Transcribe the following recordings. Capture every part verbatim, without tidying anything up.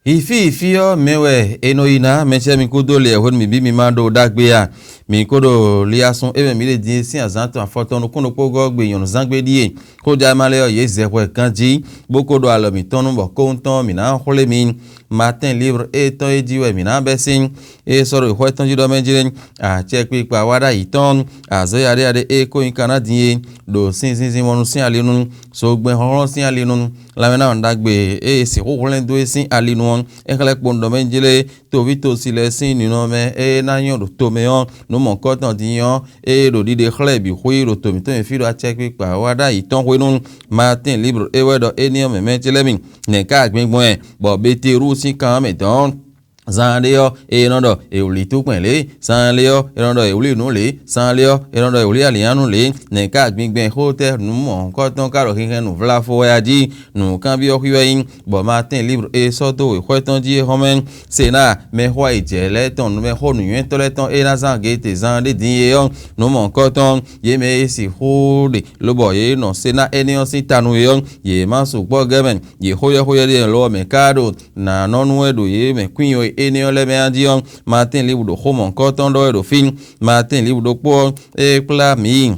Hifí hifí ɔ́, mɛ wɛ è nɔ yi ná mɛsɛ́ mi kúdó lě hwenu mǐ bí mi ma ɖó ɖagbe a? Mǐ ko ɖo liasun é mɛ mǐ ɖe din é sín azǎn tɔn afɔtɔn nukúnnukpógɔ́ gbe nyɔ̌nuzángbe ɖíe. Xójama lɛ́ɛ ɔ́, yě zɛ hwɛ ganjí, bó ko ɖo alɔ mǐtɔn nu bɔ kóhun tɔn ɔ́, mǐ ná xwlé mi. Matin libre étɔn é jí wɛ mǐ ná bɛ́ sín. É sɔ́ ɖo xwɛ tɔn jí ɖɔ mɛ jlé, acɛkpikpa wa ɖ'ayǐ tɔn, azɔ̌ yaɖéyaɖé e ko nyí Kaná din é, ɖo sin zinzin mɔ nu sín ali nu, zogbɛ́n hlɔ́nhlɔ́n sín ali nu, lanmɛnámɛ ɖagbe e sixú hwlɛ́n dó é sín ali nu ɔ́, é xlɛ́ kpowun ɖɔ mɛ jlé, toví tosi lɛ́ɛ sín ninɔmɛ e ná nyɔ́ ɖo tomɛ ɔ́, nǔ mɔ̌hunkɔtɔn din ɔ́, e ɖo ɖiɖe xlɛ́ bǐ xwí ɖo to mǐtɔn e fí ɖo acɛkpikpa wa ɖ'ayǐ tɔn hwenu. Matin libre é wɛ ɖɔ éní ɔ́ mɛ mɛ ce lɛ́ɛ mi, nɛ̌ ká agbigbɔn ɛ, bɔ Betelú sín kan ɔ́ mɛ dɔn. Zan ɖé ɔ́, è nɔ ɖɔ è wlǐ túkpɛn lě; zan ɖé ɔ́, è nɔ ɖɔ è wlǐ nǔ lě; zan ɖé ɔ́, è nɔ ɖɔ è wlǐ alǐnnyánú lě. Nɛ̌ ká agbigbɛn xó tɛ́ nǔ mɔ̌hunkɔtɔn ka ɖo xinxɛnnú vla fó wɛ a jí? Nǔkanbyɔ́ xwí wɛ nyí, bɔ Matin libre e sɔ́ dó wěxwɛ́ tɔn jí é hɔn mɛ. Sena mɛxó ayǐjɛ lɛ́ɛ tɔn, mɛxó nǔnywɛ́tɔ́ lɛ́ɛ tɔn e ná zán Gete zan ɖé din é ɔ́, nǔ mɔ̌hunkɔtɔn yě mɛ e sixú ɖe lobɔ yě nɔ se ná énɛ́ ɔ́ sín ta nú é ɔ́, yě má sukpɔ́ gɛ́ mɛ. Yě xóyɔ́ xóyɔ́ ɖíe lo ɔ́ mɛ ká ɖo nǎ nɔ nú wɛ ɖo yě mɛ kwín ɔ́ énɛ́ ɔ́ lɛ́ɛ mɛ a jí ɔ́, Matin libre ɖo xó mɔ̌hunkɔtɔn ɖɔ wɛ ɖo fí. Matin libre ɖokpó ɔ́, é kplá mǐ yi.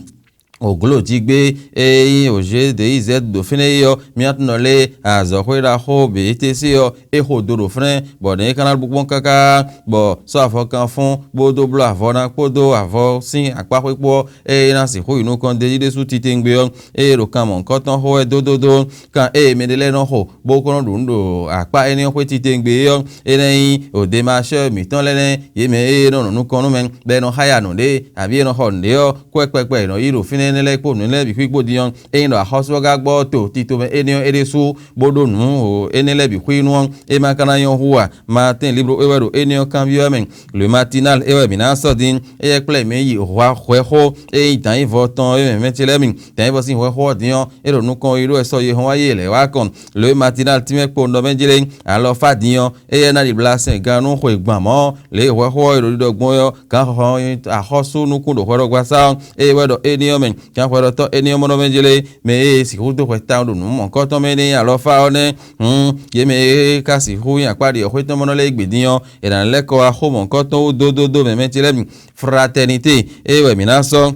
Òglǒ jí gbé e nyí òzé ɖě yi zɛ́ ɖo fínɛ́ é ɔ́, mía tɔn nɔ lé azɔ̌xwé ɖaxó Bětesée ɔ́, é xo do ɖo fínɛ́, bɔ nɛ̌ é ka ná bú kpɔ́n káká, bɔ sɔ́ avɔ kan fún, bó dó bló avɔ ná kpódó avɔ sín akpáxwé kpó ɔ́, ée é ná sixú yi nukɔn d'é jí ɖésú titewungbe ɔ́, ée ɖo kan mɔ̌hunkɔtɔn xo wɛ dódódó, kan ée mɛɖé lɛ́ɛ nɔ xo, bó kɔn nɔ ɖu nǔ ɖo akpá énɛ́ ɔ́ xwé titewungbe é ɔ́, é ná nyí Demasɛ́ɛ mǐtɔn lɛ́ɛ nɛ́, yě mɛ e nɔ nɔ nukɔn nú mɛ, bɔ è nɔ xá ya nǔɖé, abǐ è nɔ xɔ nǔɖé ɔ́, kwɛ́ kpɛkpɛ è nɔ yí ɖo fínɛ́ énɛ́ lɛ́ɛ kpó nǔ énɛ́ lɛ́ɛ bǐ xwí kpó din ɔ́, ényí ɖɔ axɔ́sú ɔ́ ka gbɔ tó tito mɛ énɛ́ ɔ́ é ɖésú, bó ɖó nǔ o énɛ́ lɛ́ɛ bǐ xwí nú ɔ́, é ma ka ná nyɔ́ hú a? Matin libre é wɛ ɖo énɛ́ ɔ́ kanbyɔ́ mɛ. Le Matinal é wɛ mǐ ná sɔ́ din, éyɛ́ kplá mǐ yi hwa hwɛxó e nyí dǎnyívɔ tɔn é mɛ mɛ ce lɛ́ɛ mi. Dǎnyívɔ sín hwɛxó ɔ́ din ɔ́, é ɖo nukɔn yi ɖó wɛ sɔ́ yi hɔn wá yé lɛ̌ wá kɔn. Le Matinal tínmɛ kpo nɔ mɛ jlé alɔfá din ɔ́, éyɛ́ ná ɖi blasɛn gán nú xwe gban mɔ̌, lě e hwɛxó ɔ́ e ɖo ɖiɖɔ gbɔn é ɔ́, gǎn xɔxɔ axɔ́sú nukún ɖo hwɛɖɔgbasá ɔ́, ée wɛ ɖɔ éní ɔ́ mɛ, gǎn hwɛɖɔtɔ́ éní ɔ́ mɔ nɔ mɛ jlé, mɛ e sixú dó hwɛ tawun ɖo nǔ mɔ̌kɔtɔn mɛ énɛ́ alɔfá ɔ́ nɛ́. Hǔn yě mɛ e ka sixú nyi akpá ɖi xwé tɔn mɔ nɔ lɛ́ɛ é gbe din ɔ́, è nǎ lɛ́ kɔ wá xó mɔ̌kɔtɔn wú dódódó mɛ mɛ ce lɛ́ɛ mi. Fraternité, ée wɛ mǐ ná sɔ́.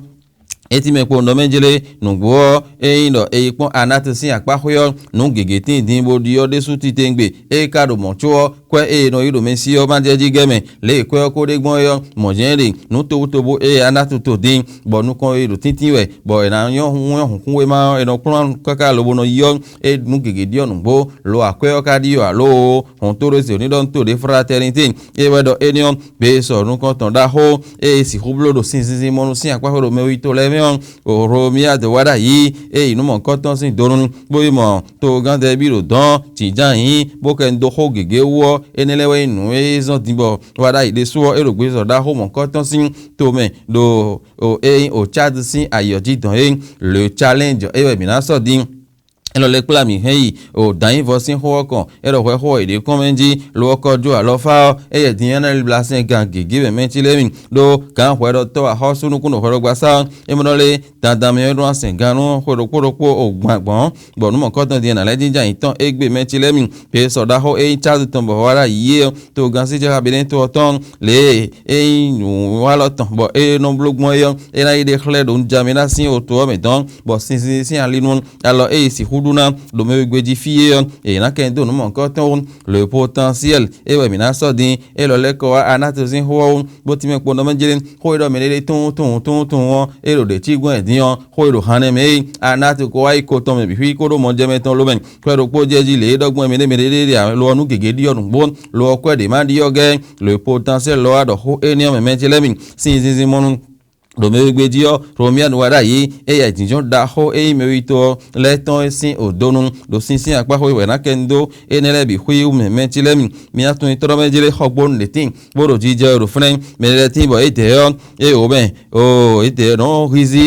Étí mɛ kpo nɔ mɛ jlé, nǔgbó ɔ́, ényí ɖɔ è yi kpɔ́n Anát sín akpáxwé ɔ́, nǔ gěgé tíin din bó ɖyɔ́ ɖésú titewungbe, ée ka ɖo mɔ̌ có ɔ́, kwɛ́ e è nɔ yí ɖo mɛ sí ɔ́ ma jɛ jí gɛ́ mɛ. Lě e kwɛ́ ɔ́ ko ɖe gbɔn é ɔ́, mɔ̌ jɛ́n ɖe nǔ tobutóbú e Anát to din, bɔ nukɔn e ɖo tíntín wɛ, bɔ è nǎ nyɔ́ nyɔ́ hǔnxún wéma ɔ́, è nɔ kplɔ́n káká lobo nɔ yi ɔ́, é nǔ gěgé ɖyɔ́ nǔgbó, lo akwɛ́ ɔ́ ka ɖyɔ́ ǎ loo, hɔn Tórézi ò ní ɖɔ nú to ɖě Fraternité, é wɛ ɖɔ éní ɔ́, gbe e sɔ nukɔn tɔn ɖaxó e è sixú bló ɖo sin zinzin mɔ nú sín akpáxwé ɖo mɛwítɔ́ lɛ́ɛ mɛ ɔ́, Hlomiyád wá ɖo ayǐ, e yi nǔ mɔ̌hunkɔtɔn sín donu, bó yi mɔ togán Dɛbíi ɖo dɔ̌n jǐnján ayǐ, bó kɛ nu dó xó gěgé wú ɔ́, énɛ́ lɛ́ɛ wɛ nyí nǔ e zɔ́n din bɔ wá ɖo ayǐ ɖésú ɔ́, é ɖo gbesɔ ɖaxó mɔ̌hunkɔtɔn sín tomɛ ɖo o e nyí o Cád sín ayǐ ɔ́ jí dɔn é. Le Challenge é wɛ mǐ ná sɔ́ din. É nɔ lɛ́ kplá mǐ hɛn yi o dǎnyívɔ sín xó ɔ́ kɔn, é ɖɔ hwɛxó ɔ́ è ɖě kɔn mɛ jí, lo ɔ́ kɔ jó alɔfá ɔ́, éyɛ́ din ɔ́ ná lila sɛn gan gěgé mɛ mɛ cí lɛ́ɛ mi, ɖó gǎn hwɛɖɔtɔ́ axɔ́sú nukún ɖo hwɛɖɔgbasá ɔ́, é mɔ nɔ lé dandan mɛ ɔ́ ɖó asɛn gan nú xwe ɖokpó ɖokpó o gban gbɔn, bɔ nǔ mɔ̌kɔtɔn din ɔ́ ná lɛ́ jínjɔ́n ayǐ tɔn égbé mɛ cí lɛ́ɛ mi. Gbe sɔ ɖaxó e nyí Cádu tɔn bɔ wá ɖo ayǐ é ɔ́, togán sí jɛ Xabinɛ́ to ɔ́ tɔn, lě e é nyí nǔwalɔ tɔn bɔ é nɔ bló gbɔn é ɔ́, é ná yi ɖe xlɛ́ ɖo nujamɛ ná sín oto ɔ́ mɛ dɔn, bɔ sinsin sín ali nú alɔ e è sixú ɖu ná ɖo mɛ wegbe jí fí é ɔ́, è nǎ kɛ nyi dó nǔ mɔ̌hunkɔtɔn wú. Le Potentiel é wɛ mǐ ná sɔ́ din, é lɔ lɛ́ kɔ wá Anát sín xó ɔ́ wú, bó tínmɛ kpo nɔ mɛ jlé. Xó e ɖɔ mɛ ɖé ɖe tunwun tunwun tunwun tunwun ɔ́, é ɖo ɖě cí gbɔn ɛ din ɔ́, xó e ɖo hannɛ mɛ é, Anát ko wá yi ko tɔn mɛ bǐ xwí kódó mɔjɛmɛ tɔn ló mɛ. Kwɛ ɖokpó jɛ jí lě e ɖɔ gbɔn mɛ ɖé mɛ ɖé ɖe ǎ, lo ɔ́ nú gěgé ɖiɔ nǔgbó, lo ɔ́ kwɛ ɖě má ɖiɔ gɛ́. Le Potentiel lɔ wá ɖɔ xó énɛ́ ɔ́ mɛ mɛ ce lɛ́ɛ mi sín zinzin mɔnu. Ɖo mɛ wegbe jí ɔ́, Hlomiyánu wá ɖ'ayǐ, éyɛ́ jǐnjɔ́n ɖaxó e nyí mɛwítɔ́ lɛ́ɛ tɔn é sín odonu ɖo sínsín akpáxwé wɛ ná kɛ nu dó énɛ́ lɛ́ɛ bǐ xwí wú mɛ mɛ ce lɛ́ɛ mi. Mía tunwun nyitɔ́ mɛ jlé xɔgbónu ɖě tíin, bó ɖo jijɛ wɛ ɖo fínɛ́. Mɛ lɛ́ɛ tíin bɔ é dɛ ɔ́, é wǒ mɛ, oo, é dɛ nɔ́ hízí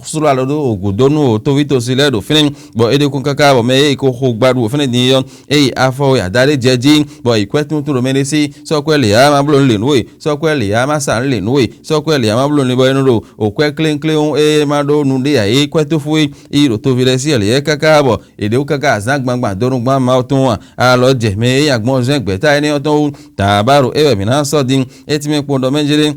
slú alɔ ɖó gǔdónú o tóvítosi lɛ́ɛ ɖo fínɛ́, bɔ é ɖe kún káká bɔ mɛ e ko xo gbaɖu fínɛ́ din é ɔ́, é yi afɔ e ada ɖé jɛ jí, bɔ yi kwɛ́ tuntun ɖo mɛ ɖé sí, sɔ́ kwɛ́ lě ǎ, ma bló nǔ lě nú we, sɔ́ kwɛ́ lě ǎ, ma sa nǔ lě nú we, sɔ́ kwɛ́ lě ǎ, ma bló nǔ lě bɔ é nɔ ɖo òkwɛ́ klénkléwún e ma ɖó nu ɖé ǎ é kwɛ́ tófú é yi ɖo toví lɛ́ɛ sí ɛlǐ é káká bɔ è ɖě wú káká azǎn gbangban donu gbán Mawu tɔn a alɔ jɛ mɛ e nyi agbɔnzɛ́n gbɛ̌ta énɛ́ ɔ́ tɔn wú. Tǎbáɖo é wɛ mǐ ná sɔ́ din. É tínmɛ kpɔ́n ɖɔ mɛ jlé.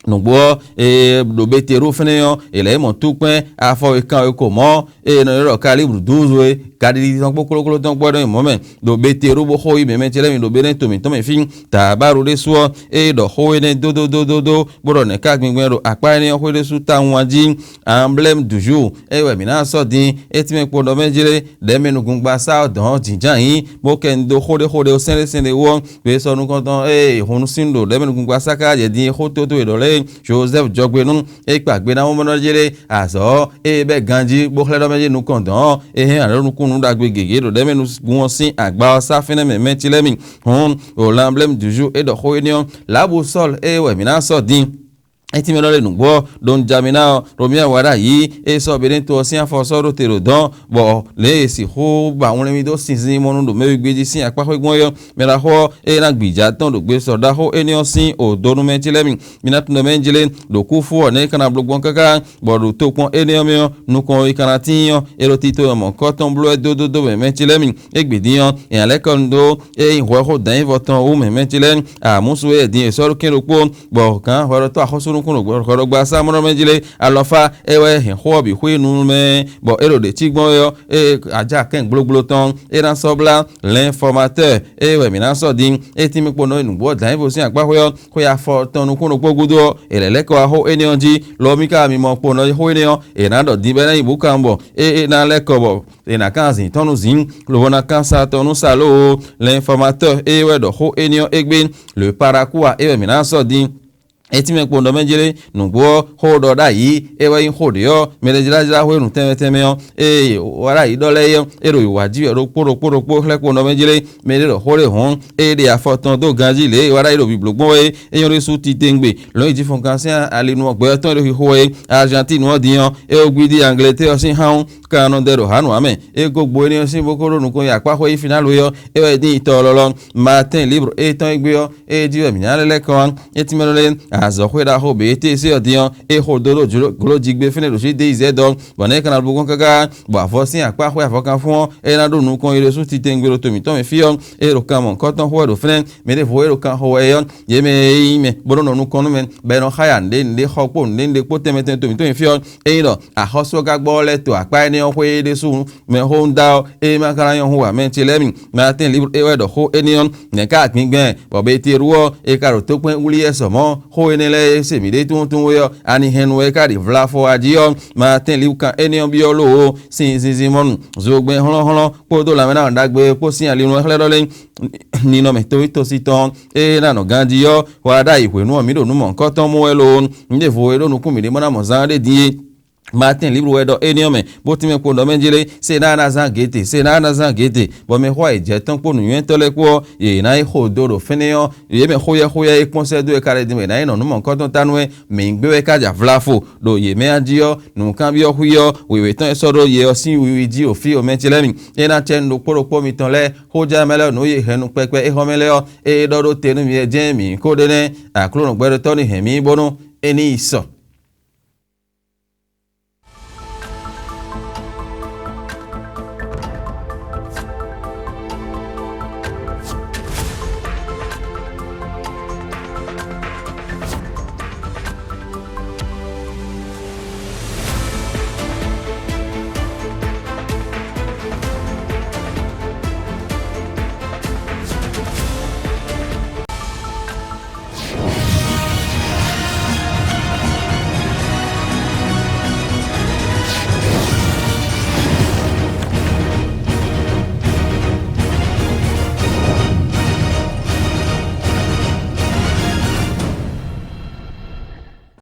Nǔgbó ɔ́, e ɖo Betelú fɛ́nɛ ɔ́, è lɛ̌ mɔ túkpɛ́n afɔ e kan e ko mɔ̌, e è nɔ ylɔ́ ɖɔ kalíbru dúzu é, gaɖiɖi tɔn kpó klókló tɔn kpó wɛ nɔ nyi mɔ̌ mɛ, ɖo Betelú bó xo yi mɛ mɛ ce lɛ́ɛ mi ɖo Benɛ́to mǐtɔn mɛ fí. Tǎbáɖu ɖésú ɔ́, ée ɖɔ xó énɛ́ dódódódó, bó ɖɔ nɛ̌ ká gbingbɛn ɖo akpá énɛ́ ɔ́ xwé ɖésú tawun a jí. Amblɛ́mu dǔjǔ, é wɛ mǐ ná sɔ́ din, é tínmɛ kpo ɖɔ mɛ jlé, ɖɛ̌ mɛ nukúngbasá ɔ́ dɔn ɔ́ jǐnján nyǐ, bó kɛ nu dó xó ɖé xó ɖé sɛ́n ɖé sɛ́n ɖé wú ɔ́, gbe sɔ́ nukɔntɔn ée hun nú sín ɖo ɖɛ̌ mɛ nukúngbasá ká jɛ din e xó tótó è ɖɔ lɛ́ɛ. Jozɛ́fu jɔgbenú, é kpa gbe ná mɔmɔnɔ jlé azɔ̌ ɔ́, ée bɛ́ ganjí bó xlɛ́ ɖɔ mɛ jlé nukɔn dɔn ɔ́, é hɛn alɔ̌ nukúnnú ɖagbe gěgé ɖo ɖɛ̌ mɛ nukún ɔ́ sín agba ɔ́ sá fínɛ́ mɛ mɛ̌ ci lɛ́ɛ mi. Hǔn, o lanblɛ́mu dǔjǔ é ɖɔ xó énɛ́ ɔ́, Lǎbu Sɔ́lu, ée wɛ mǐ ná sɔ́ din. É tínmɛ ɖɔ lé nǔgbó ɔ́, ɖo un ja mi ná ɔ́, ɖo mǐ wɛ wá ɖ'ayǐ, é sɔ́ Benɛ́to ɔ́ sín afɔ sɔ́ ɖó te ɖo dɔ̌n, bɔ lě e è sixú ba wlɛ́nmí dó sinzin mɔnú ɖo mɛ wegbe jí sín akpá xwé gbɔn é ɔ́, mɛ ɖaxó ɔ́, é ná gbija tɔn ɖo gbe sɔ ɖaxó énɛ́ ɔ́ sín odonu mɛ ce lɛ́ɛ mi. Mi ná tunwun ɖɔ mɛ jlé ɖo kúfú ɔ́ nɛ́ é ka ná bló gbɔn káká, bɔ ɖo tokpɔn énɛ́ ɔ́ mɛ ɔ́, nukɔn e ka ná tíin ɔ́, é ɖo tito e mɔ̌kɔ tɔn bló wɛ dó dó dó mɛ mɛ ce lɛ́ɛ mi. Égbé din ɔ́, è nǎ lɛ́ kɔ nu dó é nyí hwɛxó dǎnyívɔ tɔn wú mɛ mɛ ce lɛ́ɛ. Amǔsu e din è sɔ́ ɖó kɛ́n ɖokpó, bɔ gǎn hwɛɖɔtɔ́ axɔ́súnukún ɖo hwɛɖɔgbasá mɔ́ mɛ jlé alɔfá é wɛ hɛn xó ɔ́ bǐ xwé nu mɛ, bɔ é ɖo ɖě cí gbɔn é ɔ́, é ajá kɛ́n gblógbló tɔn, é ná sɔ́ blá l'informateur, é wɛ mǐ ná sɔ́ din. É tínmɛ kpo nɔ nǔgbó dǎnyívo sín akpáxwé ɔ́, xwé afɔ tɔn nukún ɖokpó gúdo ɔ́, è lɛ̌ lɛ́ kɔ wá xó énɛ́ ɔ́ jí. Lɔ mì ka mi mɔ kpo nɔ xó énɛ́ ɔ́, è nǎ ɖɔ din bɔ é ná nyí bǔ kan bɔ é é ná lɛ́ kɔ bɔ è nǎ kán azǐn tɔn nú zǐn, lobo ná kán sa tɔn nú sa lóo. L'informateur é wɛ ɖɔ xó énɛ́ ɔ́ égbé, le parakuwa é wɛ mǐ ná sɔ́ din. É tínmɛ kpo nɔ mɛ jlé nǔgbó ɔ́, xó ɖɔ ɖ'ayǐ é wɛ nyí xó ɖě ɔ́, mɛ ɖé jlájlá hwenu tɛnmɛ tɛnmɛ ɔ́, ée wá ɖ'ayǐ ɖɔ lɛ́ɛ é ɔ́, é ɖo wǎ jí wɛ ɖokpó ɖokpó ɖokpó xlɛ́ kpo nɔ mɛ jlé. Mɛ ɖé ɖɔ xó ɖé hɔn, ée ɖe afɔ tɔn dó ganjí lě e wá ɖ'ayǐ ɖo bǐbló gbɔn wɛ é, é nyɔ́ ɖésú titewungbe. Lɔ̌n yi jí fɔnkan sín alinu ɔ́ gbɛ ɔ́ tɔn e ɖo xixo wɛ é, Arjantín ɔ́ din ɔ́, é wɔ gbídí Anglɛtɛ́ɛ ɔ́ sín hán ɔ́, ka nɔ ɖɛ ɖo hǎnu ǎ mɛ. É gó gbo énɛ́ ɔ́ sín bó ko ɖó nukɔn yi akpáxwé yi finálu é ɔ́, é wɛ dín yi tɔ lɔlɔ́. Maatɛ́n Libre étɔn égbé ɔ́, ée jí wɛ mǐ ná lɛ́ lɛ́ kɔn ɔ́, é tínmɛ ɖɔ lé azɔ̌xwé ɖaxó běété sé ɔ́ din ɔ́, é xo dó ɖó glójigbé fínɛ́ ɖo Judéizɛ́d ɔ́, bɔ nɛ̌ é ka ná bló gbɔn káká, bɔ avɔ sín akpáxwé avɔkanfún ɔ́, é ná ɖó nukɔn yi ɖésú titewungbe ɖo to mǐtɔn mɛ fí ɔ́, é ɖo kan mɔ̌hunkɔtɔn xo wɛ ɖo fínɛ́. Mɛ ɖěvo e ɖo kan xo wɛ é ɔ́, yě mɛ e nyí mɛ bó nɔ́ nɔ nukɔn nú mɛ, bɔ è nɔ xá ya nǔɖé nǔɖé xɔ kpó nǔɖé nǔɖé kpó tɛnmɛ tɛnmɛ to mǐtɔn nyi fí ɔ́, ényí ɖɔ axɔ́súgá gbɔ ɔ́ lɛ́ to akpá énɛ́ ɔ́ xwé ɖésú mɛ xó un da ɔ́, é ma ka ná nyɔ́ hú ǎ mɛ ce lɛ́ɛ mi. Mɛ atɛ́n Libre é wɛ ɖɔ xó énɛ́ ɔ́, nɛ̌ ká agbǐngbɛ́n, bɔ Betelú ɔ́, è ka ɖo tókpɛ́n wlí yɛ sɔ mɔ̌, xó énɛ́ lɛ́ɛ e se mǐ ɖe tónútónú é ɔ́, ani hɛn nu wɛ é ka ɖi vlafɔ wá jí ɔ́, mɛ atɛ́n Libre kan énɛ́ ɔ́ byɔ́ lóo sin zinzin mɔnu, zogbɛ́n hlɔ́nhlɔ́n kpódó lanmɛnámɛ ɖagbe e kpó sín ali nu wɛ xlɛ́ ɖɔ lé ninɔmɛ towítɔ́sítɔn ɔ́, ée ná nɔ ganjí ɔ́, wá ɖ'ayǐ hwenu ɔ́, mǐ ɖo nǔ mɔ̌hunkɔtɔn mɔ wɛ lo. Nǔɖévo e ɖó nukún mǐɖée bó ná mɔ zán ɖé din é. Maatɛ́n Libre wɛ ɖɔ énɛ́ ɔ́ mɛ, bó tínmɛ kpo ɖɔ mɛ jlé, se ná ná zán gěte, se ná ná zán gěte, bɔ mɛ xó ayǐjɛ tɔn kpó nǔnywɛ́tɔ́ lɛ́ɛ kpó ɔ́, yě ná yi xo do ɖo fɛ́nɛ ɔ́, yě mɛ xóyɛ́xóyɛ́ e kpɔ́n sɛ́ dó é ka lɛ́ din mɛ è nǎ yi nɔ nǔ mɔ̌hunkɔtɔn ta nú wɛ, mǐ gbé wɛ ká ja vlafo ɖo yě mɛ a jí ɔ́, nǔkanbyɔ́ xwí ɔ́, wěwé tɔn e sɔ́ ɖó yɛ ɔ́ sín wiwi jí ɖo fí omɛ ce lɛ́ɛ mi. É ná cɛ nú ɖokpó ɖokpó mitɔn lɛ́ɛ, xó jɛ mɛ lɛ́ɛ ɔ́, nǔ e yě hɛn nú kpɛkpɛ é xɔ mɛ lɛ́ɛ ɔ́, é ɖɔ ɖó te nú mi wɛ jɛ́n mǐ ko ɖe nɛ́, Aklúnɔ gbɛɖótɔ́ ní hɛn mì bónú é ní yi sɔ.